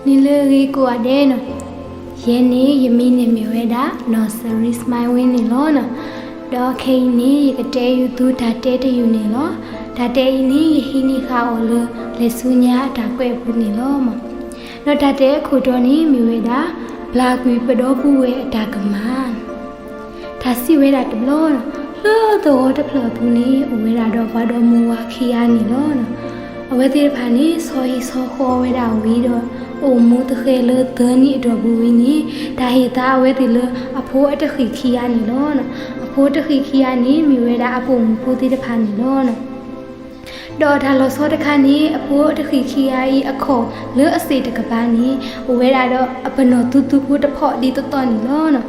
နံၤလၢအဂ့ၤကိးဂၤဒဲးန့ၣ်, ယဲန့ၣ် ယမံၤန့ၣ်မ့ၢ်ဝဲဒၣ် နီၢ်စရံး စမါဝ့န့ၣ်လီၤ. ဒီးခဲအံၤန့ၣ် ယကတဲယုာ်သုတၢ်တဲတယုာ်န့ၣ်လီၤ. တၢ်တဲအံၤန့ၣ် ယဟံးန့ၢ်ဃာ်အီၤလၢ လဲၤဆူညါအတၢ်ကွဲးအပူၤန့ၣ်လီၤ. ဒီးတၢ်တဲအခိၣ်တီန့ၣ်မ့ၢ်ဝဲဒၣ် ဘျၢကွံာ်ပဒီပုၢ်ဝဲၢ်အတၢ်ကမၣ်. တၢ်စံးဝဲဒၣ်တဘျီ, လၢသဝီတဖျၢၣ်အပူၤန့ၣ် အိၣ်ဝဲဒၣ်ဒီးပှၤဒီမါဝၤခံဂၤန့ၣ်လီၤ. အဝဲသ့ၣ်တဖၣ်န့ၣ် ဆီဟံၣ်ဆီဃီဝဲဒၣ်ဝံၤဒီး အိၣ်မူသဃဲၤလၢသၢနံၣ်အတီၢ်ပူၤဝံၤန့ၣ် တၢ်ဟ့ၣ်သါအဝဲသ့ၣ်လၢအဖိအတဃံၢ်ခံဂၤန့ၣ်လီၤ. အဖိတဃံၢ်ခံဂၤန့ၣ် မ့ၢ်ဝဲဒၣ်အပိာ်မုၣ်ဖိသ့ၣ်တဖၣ်န့ၣ်လီၤ. ဒီးတၢ်လီၤဆီတခါန့ၣ် အဖိတဃံၢ်ခံဂၤအံၤအခီၣ်လၢအစ့ၣ်တကပၤန့ၣ် အိၣ်ဝဲဒၣ်ဒီးအပနီၣ်သူသူဖိတဖီၣ်ဒ်သိးသိးန့ၣ်လီၤ.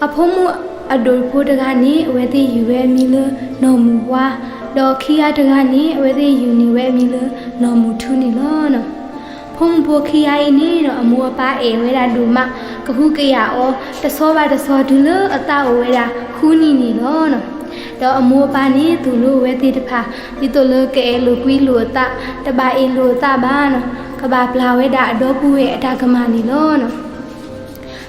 အဖိမုၣ်အဒိၣ်ဖိတဂၤန့ၣ် အဝဲသ့ၣ်ယုၢ်ဝဲအမံၤလၢနီၢ်မုၢ်ဝါ, ဒီးခံဂၤတဂၤန့ၣ် အဝဲသ့ၣ်ယုၢ်န့ၢ်ဝဲအမံၤလၢနီၢ်မုၢ်ထူန့ၣ်လီၤ. ဖိမုၣ်ဖိခံဂၤအံၤန့ၣ်ဒီး အမိၢ်အပၢ်အဲၣ်ဝဲဒၣ်ဒိၣ်မး, ကဟုကယာ်အီၤ တဆီဘၣ်တဆီတုၤလၢအသးအိၣ်ဝဲဒၣ်ဃုနံၣ်န့ၣ်လီၤ. ဒီးအမိၢ်အပၢ်န့ၣ်သိၣ်လိအဝဲသ့ၣ်တဖၣ် ဒ်သိးလၢကအဲၣ်လိာ်ကွံလိာ်အသး, တဘၣ်အ့ၣ်လိာ်အသးဘၣ်န့ၣ်, ကဘၣ်ပျၢ်ဝဲဒၣ်အဒီပုၢ်ဝဲၢ်အတၢ်ကမၣ်န့ၣ်လီၤ.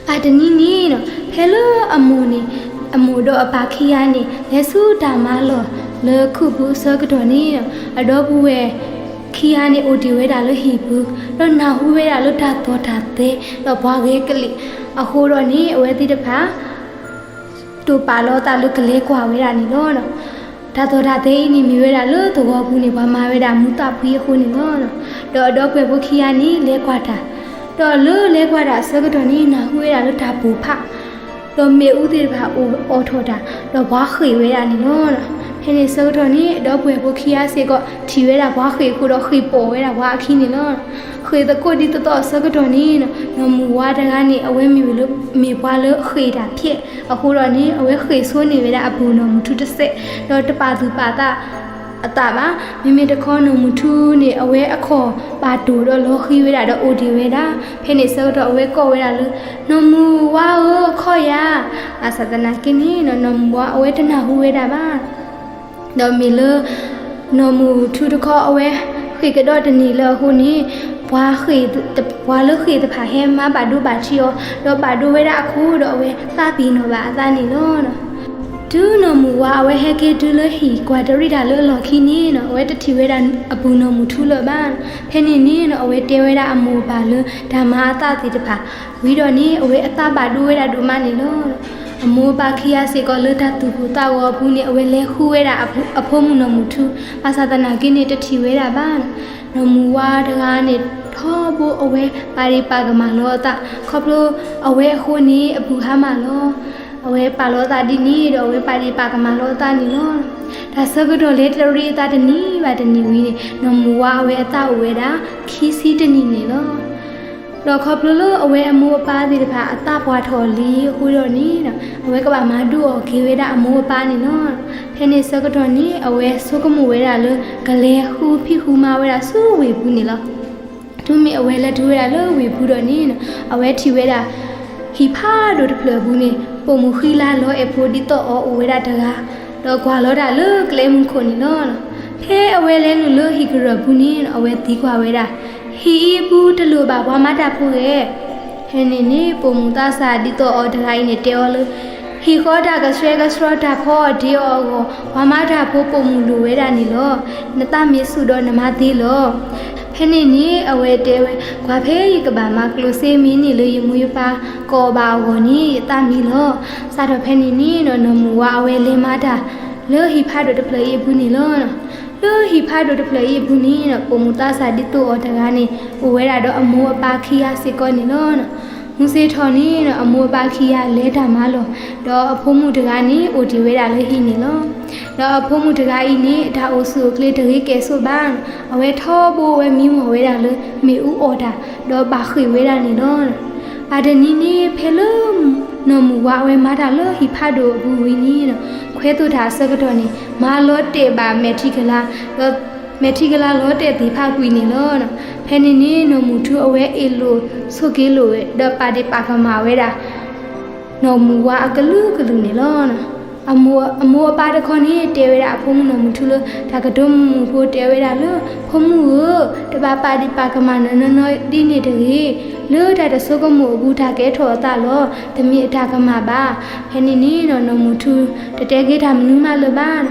ဘၣ်တနံၤန့ၣ် ဖဲလၢအမိၢ်န့ၣ် အမိၢ်ဒီးအပၢ်ခံဂၤန့ၣ် လဲၤဆူတၢ်မၤလီၢ်လၢခိၣ်ပူၤအဆၢကတီၢ်န့ၣ် အဒီပုၢ်ဝဲၢ်ခံဂၤန့ၣ် အိၣ်တ့ၢ်ဝဲဒၣ်လၢဟံၣ်ပူၤ, ဒီးနၢ်ဟူဝဲဒၣ်လၢတၢ်သီၣ်တၢ်သဲ ဒီးပှၤဂဲၤကလံၣ်အဃိဒီးန့ၣ် အဝဲသ့ၣ်တဖၣ် တိာ်ပာ်လီၤအသးလၢကလဲၤကွၢ်ဝဲဒၣ်န့ၣ်လီၤ. တၢ်သီၣ်တၢ်သဲအံၤန့ၣ် မ့ၢ်ဝဲဒၣ်လၢသဝီပူၤန့ၣ် ပှၤမၤဝဲဒၣ်မူးသးဖှံအဃိန့ၣ်လီၤ. ဒီးအဒီပုၢ်ဝဲၢ်ဖိခံဂၤန့ၣ် လဲၤကွၢ်တၢ်, ဒီးလၢလဲၤကွၢ်တၢ်အဆၢကတီၢ်န့ၣ် နၢ်ဟူဝဲဒၣ်လၢတၢ်ပိၢ်ဖး ဒီးမ့ၣ်အူသ့ၣ်တဖၣ်အိၣ်အီၣ်ထီၣ်တၢ်, ဒီးပှၤဃ့ၢ်ဝဲဒၣ်န့ၣ်လီၤ. ဖဲန့ၣ်အဆၢကတီၢ်န့ၣ် အဒီပုၢ်ဝဲၢ်ဖိခံဂၤစ့ၢ်ကီး ထံၣ်ဝဲဒၣ်ပှၤဃ့ၢ်အဃိဒီး ဃ့ၢ်ပိာ်ဝဲဒၣ်ပှၤအခံန့ၣ်လီၤ. ဃ့ၢ်သကိးဒ်သိးသိးအဆၢကတီၢ်န့ၣ် နီၢ်မုၢ်ဝါတဂၤန့ၣ် အဝဲမ့ၢ်ဝဲလၢ မ့ၢ်ပှၤလၢဃ့ၢ်တၢ်ဖျဲးအဃိဒီးန့ၣ် အဝဲဃ့ၢ်ဆိန့ၢ်ဝဲဒၣ်အပုၢ်နီၢ်မုၢ်ထူတစဲး, ဒီးတပာ်သူၣ်ပာ်သး အသးဘၣ်. မ့မ့ၢ်တခီနီၢ်မုၢ်ထူန့ၣ် အဝဲအခီၣ်ဘၣ်တိၢ်ဒီးလီၤဃံၤဝဲဒၣ်ဒီးအိၣ်တ့ၢ်ဝဲဒၣ်. ဖဲန့ၣ်အဆၢကတီၢ်အဝဲကိးဝဲဒၣ်လၢ နီၢ်မုၢ်ဝါဧၢ ခီၣ်ယၤ, ဘၣ်ဆၣ်သနာ်က့န့ၣ် နီၢ်မုၢ်ဝါအဝဲတနၢ်ဟူဝဲဒၣ်ဘၣ်. ဒီးမ့ၢ်လၢ နီၢ်မုၢ်ထူတခီအဝဲ ဃ့ၢ်ကဒီးတန့ၢ်လၢအဃိန့ၣ် ပှၤဃ့ၢ် ပှၤလၢဃ့ၢ်တဖၣ်ဟဲမၤဘၣ်ဒိဘၣ်ထံးအီၤ ဒီးဘၣ်ဒိဝဲဒၣ်အခိၣ်ဒီးအဝဲသးပ့ၤနီၣ်ဘၣ်အသးန့ၣ်လီၤ. တုၤနီၢ်မုၢ်ဝါအဝဲဟဲက့ၤတုၤလၢဟံၣ်ကွၢ်တရံးတၢ်လၢအလီၢ်ခံန့ၣ် အဝဲတထံၣ်ဝဲဒၣ်အပုၢ်နီၢ်မုၢ်ထူလၢၤဘၣ်. ဖဲန့ၣ်န့ၣ် အဝဲတဲဝဲဒၣ်အမိၢ်အပၢ်လၢတၢ်မၤအသးသ့ၣ်တဖၣ် ဝံၤဒီးန့ၣ် အဝဲအသးဘၣ်ဒိဝဲဒၣ်ဒိၣ်မးန့ၣ်လီၤ. အမိၢ်အပၢ်ခံဂၤစ့ၢ်ကီးလၢတၢ်သူၣ်ကိၢ်သးဂီၤအပူၤန့ၣ် အဝဲလဲၤဃုဝဲဒၣ်အဖိမုၣ်နီၢ်မုၢ်ထူ, ဘၣ်ဆၣ်သနာ်က့န့ၣ် တထံၣ်ဝဲဒၣ်ဘၣ်. နီၢ်မုၢ်ဝါတဂၤန့ၣ် ထီဘိအဝဲပာ်ဒ့ၣ်ပာ်ကမၣ်လီၤအသး ခီဖျိအဝဲအဃိန့ၣ် အပုၢ်ဟါမၢ်လီၤ. အဝဲပာ်လီၤအသးဒ်န့ၣ်ဒီး အဝဲပာ်ဒ့ၣ်ပာ်ကမၣ်လီၤအသးန့ၣ်လီၤ. တၢ်ဆၢကတီၢ်လဲၤတရံးအသးတနံၤဘၣ်တနံၤဝံၤန့ၣ် နီၢ်မုၢ်ဝါအဝဲအသးအိၣ်ဝဲဒၣ် ခံဆံတနံၣ်န့ၣ်လီၤ. ဒီးခီဖျိလၢအဝဲအမိၢ်အပၢ်သ့ၣ်တဖၣ်အသးပှၢ်ထီၣ်လံအဃိဒီးန့ၣ် အဝဲကဘၣ်မၤဒိၣ်အီၣ်က့ၤဝဲဒၣ်အမိၢ်အပၢ်န့ၣ်လီၤ. ဖဲန့ၣ်ဆၢကတီၢ်န့ၣ် အဝဲဆိကမိၣ်ဝဲဒၣ်လၢ ကလဲၤဃုဖံးဃုမၤဝဲဒၣ်ဆူဝ့ၢ်ပူၤန့ၣ်လီၤ. တုၤမ့ၢ်အဝဲလဲၤတုၤဝဲဒၣ်လၢဝ့ၢ်ပူၤဒီးန့ၣ် အဝဲထံၣ်ဝဲဒၣ် ဟံၣ်ဖးဒိၣ်တဖျၢၣ်အပူၤန့ၣ် ပိာ်မုၣ်ဃံလၤလီၤအဲၣ်ဖိဒ်သိးအီၤအိၣ်ဝဲဒၣ်တဂၤ, ဒီးကွၢ်လီၤတၢ်လၢကျဲမုၢ်ခိၣ်န့ၣ်လီၤ. ဖဲအဝဲလဲၤနုာ်လၢဟံၣ်ကရၢၢ်ပူၤန့ၣ် အဝဲသံကွၢ်ဝဲဒၣ်, ဟံၣ်အံၤအပူၤတလိၣ်ဘၣ်ပှၤမၤတၢ်ဖိဧါ. ဖဲန့ၣ်န့ၣ် ပိာ်မုၣ်သးစၢ်ဒ်သိးအီၤတဂၤအံၤန့ၣ်တဲအီၤလၢ ဟံၣ်ဃီတၢ်ကဆှဲကဆှီတၢ်ဖီအီၣ်တ့ၤအီၣ်အဂီၢ် ပှၤမၤတၢ်ဖိပိာ်မုၣ်လိၣ်ဝဲဒၣ်န့ၣ်လီၤ. နသးမ့ၢ်ဆူၣ်ဒီးနမၤသ့လီၤ. ဖဲန့ၣ်န့ၣ် အဝဲတဲဝဲ, ကွၢ်ဖဲယကဘၣ်မၤကျိၣ်စ့မ့ၢ်န့ၢ်လၢယမိၢ်ယပၢ်ကိးဘၣ်အဂီၢ်န့ၣ် ယသးမံလီၤ. စးထီၣ်ဖဲန့ၣ်န့ၣ် နီၢ်မုၢ်ဝါအဝဲလဲၤမၤတၢ်လၢဟံၣ်ဖးဒိၣ်တဖျၢၣ်အံၤအပူၤန့ၣ်လီၤ. လၢဟံၣ်ဖးဒိၣ်တဖျၢၣ်အံၤအပူၤန့ၣ် ပိာ်မုၣ်သးစၢ်ဒ်သိးအီၤတဂၤန့ၣ် အိၣ်ဝဲဒၣ်ဒီးအမိၢ်အပၢ်ခံဂၤစ့ၢ်ကီးန့ၣ်လီၤ. မုၢ်ဆ့ၣ်ထီၣ်န့ၣ် အမိၢ်အပၢ်ခံဂၤလဲၤတၢ်မၤလီၢ်, ဒီးအဖိမုၣ်တဂၤန့ၣ် အိၣ်တ့ၢ်ဝဲဒၣ်လၢဟံၣ်န့ၣ်လီၤ. ဒီးအဖိမုၣ်တဂၤအံၤန့ၣ် တၢ်အိၣ်ဆူၣ်အိၣ်ချ့တဂ့ၤကဲၣ်ဆိးဘၣ်. အဝဲထီဘိအဝဲမံမီၢ်ဝဲဒၣ်လၢမ့ၣ်အူအီၣ်တၢ်, ဒီးဘၣ်ဃ့ၢ်ဝဲဒၣ်န့ၣ်လီၤ. ဘၣ်တနံၤန့ၣ် ဖဲလၢ နီၢ်မုၢ်ဝါအဝဲမၤတၢ်လၢဟံၣ်ဖးဒိၣ်အပူၤဝံၤန့ၣ် ခွဲသိၣ်တၢ်အဆၢကတီၢ်န့ၣ် မၤလီၤတဲာ်ဘၣ်မဲာ်ထံကလၤ, ဒီးမဲာ်ထံကလၤလီၤတဲာ်သ့ၣ်ဖးကွံာ်န့ၣ်လီၤ. ဖဲန့ၣ်န့ၣ် နီၢ်မုၢ်ထူအဝဲအ့ၣ်လိာ်ဆိးက့လိာ်ဝဲ ဒီးပာ်ဒ့ၣ်ပာ်ကမၣ်ဝဲဒၣ် နီၢ်မုၢ်ဝါအကလုာ်ကလုာ်န့ၣ်လီၤ. အမိၢ်အပၢ်တခီန့ၣ် တဲဝဲဒၣ်အဖိမုၣ်နီၢ်မုၢ်ထူလၢ တၢ်ကတိၤမုာ်မုာ်ဖိ တဲဝဲဒၣ်လၢ ဖိမုၣ်ဧၢ, တဘၣ်ပာ်ဒံးပာ်ကမၣ်နီၢ်နီၢ်ဒ်န့ၣ်တဂ့ၤ. လၢတၢ်တဆိကမိၣ်အပူၤ တၢ်ကဲထီၣ်အသးလီၤ. တမ့ၢ်အတၢ်ကမၣ်ဘၣ်. ဖဲန့ၣ်န့ၣ်နီၢ်မုၢ်ထူ တတဲက့ၤတၢ်မနုၤမးလၢၤဘၣ်.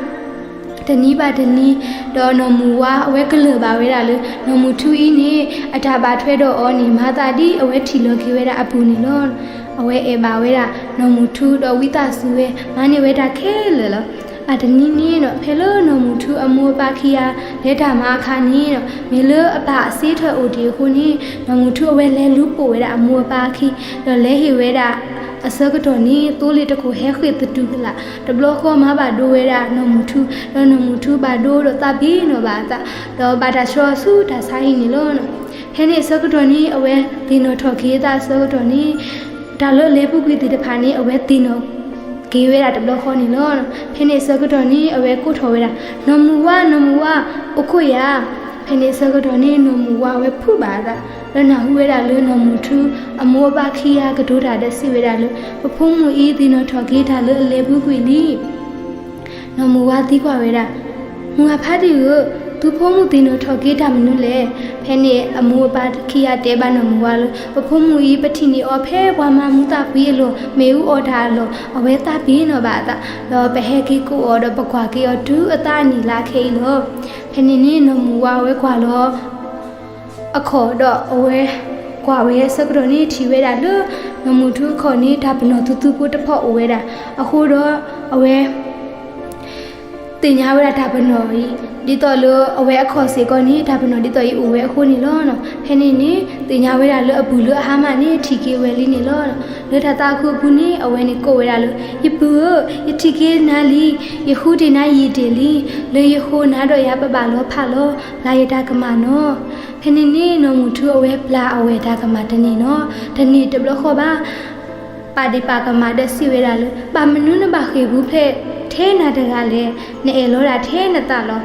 တနံၤဘၣ်တနံၤ, ဒီးနီၢ်မုၢ်ဝါအဝဲကလၢၢ်ဘၣ်ဝဲဒၣ်လၢ နီၢ်မုၢ်ထူအံၤန့ၣ် အတၢ်ဘၣ်ထွဲဒီးအီၤန့ၣ် မၤသးဒ်အဝဲထံၣ်လီၤက့ၤဝဲဒၣ်အပူၤန့ၣ်လီၤ. အဝဲအဲၣ်ဘၣ်ဝဲဒၣ်နီၢ်မုၢ်ထူ ဒီးဝံသးစူၤဝဲ မၤန့ၢ်ဝဲတၢ်ခဲလၢာ်လီၤ. ဘၣ်တနံၤန့ၣ်နီၢ် ဖဲလၢနီၢ်မုၢ်ထူအမိၢ်အပၢ်ခံဂၤ လဲၤတၢ်မၤအခါန့ၣ်နီၢ် မ့ၢ်လၢအပၢ်အစ့ထၢၣ်အိၣ်တ့ၢ်အဃိန့ၣ် နီၢ်မုၢ်ထူအဝဲလဲၤလူၤပိာ်ဝဲဒၣ်အမိၢ်အပၢ်အခံ ဒီးလဲၤဟ့ၣ်ဝဲဒၣ်အဆၢကတီၢ်န့ၣ် သိလ့ၣ်တခိၣ်ဟဲဃ့ၢ်သတူၢ်ကလာ် တဘျီဃီမၤဘၣ်ဒိဝဲဒၣ်နီၢ်မုၢ်ထူ, ဒီးနီၢ်မုၢ်ထူဘၣ်ဒိဒီးသးပ့ၤနီၣ်ဘၣ်အသး, ဒီးဘၣ်တၢ်ဆှၢအီၤဆူတၢ်ဆါဟံၣ်န့ၣ်လီၤ. ဖဲန့ၣ်အဆၢကတီၢ်န့ၣ် အဝဲသ့ၣ်နီၣ်ထီၣ်က့ၤအသးအဆၢကတီၢ်န့ၣ် တၢ်လၢလဲၤပူၤကွံာ်သ့ၣ်တဖၣ်န့ၣ် အဝဲသ့ၣ်နီၣ်က့ၤဝဲဒၣ်တဘျီဃီန့ၣ်လီၤ. ဖဲန့ၣ်အဆၢကတီၢ်န့ၣ် အဝဲကိးထီၣ်ဝဲဒၣ် နီၢ်မုၢ်ဝါ, နီၢ်မုၢ်ဝါ, အိၣ်ခိးယၤ. ဖဲန့ၣ်အဆၢကတီၢ်န့ၣ် နီၢ်မုၢ်ဝါအဝဲဖုးဘၣ်အသး လၢနၢ်ဟူဝဲဒၣ်လၢနီၢ်မုၢ်ထူ အမိၢ်အပၢ်ခံဂၤကတိၤတၢ်ဒီးစံးဝဲဒၣ်လၢ ပဖိမုၣ်အံၤသ့ၣ်နီၣ်ထီၣ်က့ၤတၢ်လၢအလဲၤပူၤကွံာ်လံ. နီၢ်မုၢ်ဝါသံကွၢ်ဝဲဒၣ်, မုၢ်ဂၤဖးဒံၣ်ဧၢ, သုဖိမုၣ်သ့ၣ်နီၣ်ထီၣ်က့ၤတၢ်မနုၤလဲၣ်. ဖဲန့ၣ်အမိၢ်အပၢ်ခံဂၤတဲဘၣ်နီၢ်မုၢ်ဝါလၢ ပဖိမုၣ်အံၤ ပထံၣ်န့ၢ်အီၤဖဲပှၤမၤမူသၣ်ဖှံအလီၢ် မ့ၣ်အူအီၣ်တၢ်အလီၢ် အဝဲသးပ့ၤနီၣ်ဘၣ်အသး, ဒီးပဟဲက့ၤကိးအီၤဒီးပကွၢ်က့ၤအီၤတုၤအသးအနံၣ်လါခဲအံၤလီၤ. ဖဲန့ၣ်န့ၣ်နီၢ်မုၢ်ဝါအဝဲကွၢ်လီၤ အခီၣ်ဒီးအဝဲကွၢ်ဝဲဆၢကတီၢ်န့ၣ်ထံၣ်ဝဲဒၣ်လၢ နီၢ်မုၢ်ထူအခီၣ်န့ၣ် တၢ်ပနီၣ်သူသူဖိတဖီအိၣ်ဝဲဒၣ်. အဃိဒီးအဝဲ သ့ၣ်ညါဝဲဒၣ်တၢ်ပနီၣ်အံၤ ဒ်သိးလၢအဝဲအခီၣ်စ့ၢ်ကီးန့ၣ် တၢ်ပနီၣ်ဒ်သိးအံၤအိၣ်ဝဲအဃိန့ၣ်လီၤ. ဖဲန့ၣ်န့ၣ် သ့ၣ်ညါဝဲဒၣ်လၢအပုၢ်လၢအဟါမၢ်န့ၣ် ထံၣ်က့ၤဝဲလံန့ၣ်လီၤ. လၢတၢ်သးခုအပူၤန့ၣ် အဝဲန့ၣ်ကိးဝဲဒၣ်လၢ ယပုၢ်ဧၢ, ယထံၣ်က့ၤနၤလံ, ယဃုတ့ၢ်နၤယံာ်တ့ၢ်လံ, လၢယဃိနၤဒီးယၤပဘၣ်လီၤဖးလီၤ, ပျၢ်ယတၢ်ကမၣ်နီၤ. ဖဲန့ၣ်န့ၣ် နီၢ်မုၢ်ထူအဝဲပျၢ်အဝဲၢ်တၢ်ကမၣ်တန့ၢ်နီၤ, တန့ၢ်တဘျီဃီဘၣ်. ပာ်ဒ့ၣ်ပာ်ကမၣ်ဒီးစံးဝဲဒၣ်လၢ ဘၣ်မနုၤနဘၣ်ဃ့ၢ်ပူၤဖျဲးထဲနၤတဂၤလဲၣ်, နအဲၣ်လီၤဒၣ်ထဲနသးလီၤ.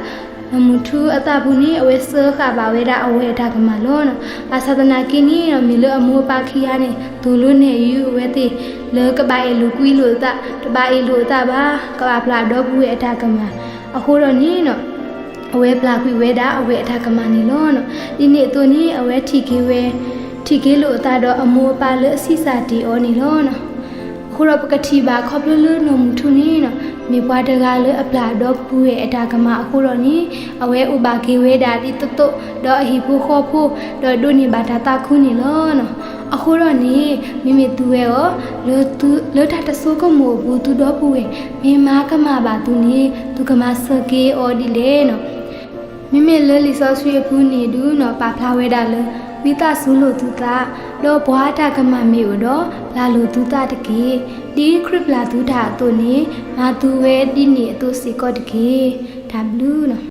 နီၢ်မုၢ်ထူအသးပူၤန့ၣ် အဝဲစၢဃာ်ဘၣ်ဝဲဒၣ်အဝဲၢ်အတၢ်ကမၣ်လီၤ. ဘၣ်ဆၣ်သနာ်က့န့ၣ် မ့ၢ်လၢအမိၢ်အပၢ်ခံဂၤန့ၣ် သိၣ်လိနဲၣ်ယုာ်အဝဲသ့ၣ် လၢကဘၣ်အဲၣ်လိာ်ကွံလိာ်အသး, တဘၣ်အဲၣ်လိာ်အသးဘၣ်, ကဘၣ်ပျၢ်ဒီပုၢ်ဝဲၢ်အတၢ်ကမၣ်. အဃိဒီးန့ၣ် အဝဲပျၢ်ကွံာ်ဝဲဒၣ်အဝဲၢ်အတၢ်ကမၣ်န့ၣ်လီၤ. ဒ်န့ၣ်အသိးန့ၣ် အဝဲထံၣ်က့ၤဝဲ, ထံၣ်က့ၤလိာ်အသးဒီးအမိၢ်အပၢ်လၢအဆံးစၢ်တ့ၢ်အီၤန့ၣ်လီၤ. အဃိဒီးပကထံၣ်ဘၣ်ခီဖျိလၢနီၢ်မုၢ်ထူန့ၣ် မ့ၢ်ပှၤတဂၤလၢအပျၢ်ဒီပုၢ်ဝဲၢ်အတၢ်ကမၣ်အဃိဒီးန့ၣ် အဝဲအိၣ်ဘၣ်က့ၤဝဲဒၣ်ဒ်သိးသိးဒီးအဟံၣ်ဖိဃီဖိ ဒီးဒိးန့ၢ်ဘၣ်တၢ်သးခုန့ၣ်လီၤ. အဃိဒီးန့ၣ် မ့မ့ၢ်သုဝဲအီၤ လၢတၢ်တဆိကမိၣ်အပူၤ သုဒီပုၢ်ဝဲၢ် မ့ၢ်မၤကမၣ်ဘၣ်သုန့ၣ် သုကမၤစၢၤက့ၤအီၤဒ်လဲၣ်နီၤ. မ့မ့ၢ်လၢလံာ်စီဆှံအပူၤန့ၣ်ဒုးနီၤ ပာ်ဖျါဝဲဒၣ်လၢ ဝံသးစူၤလိာ်သုသး, ဒီးပှၤအတၢ်ကမၣ်မ့ၢ်အိၣ်ဒီး ပျၢ်လိာ်သုသးတက့ၢ်. ဒ်ခရံာ်ပျၢ်သုတၢ်အသိးန့ၣ် မၤသုဝဲဒ်န့ၣ်အသိးစ့ၢ်ကီးတက့ၢ်. တၢ်ဘျုးနီၤ.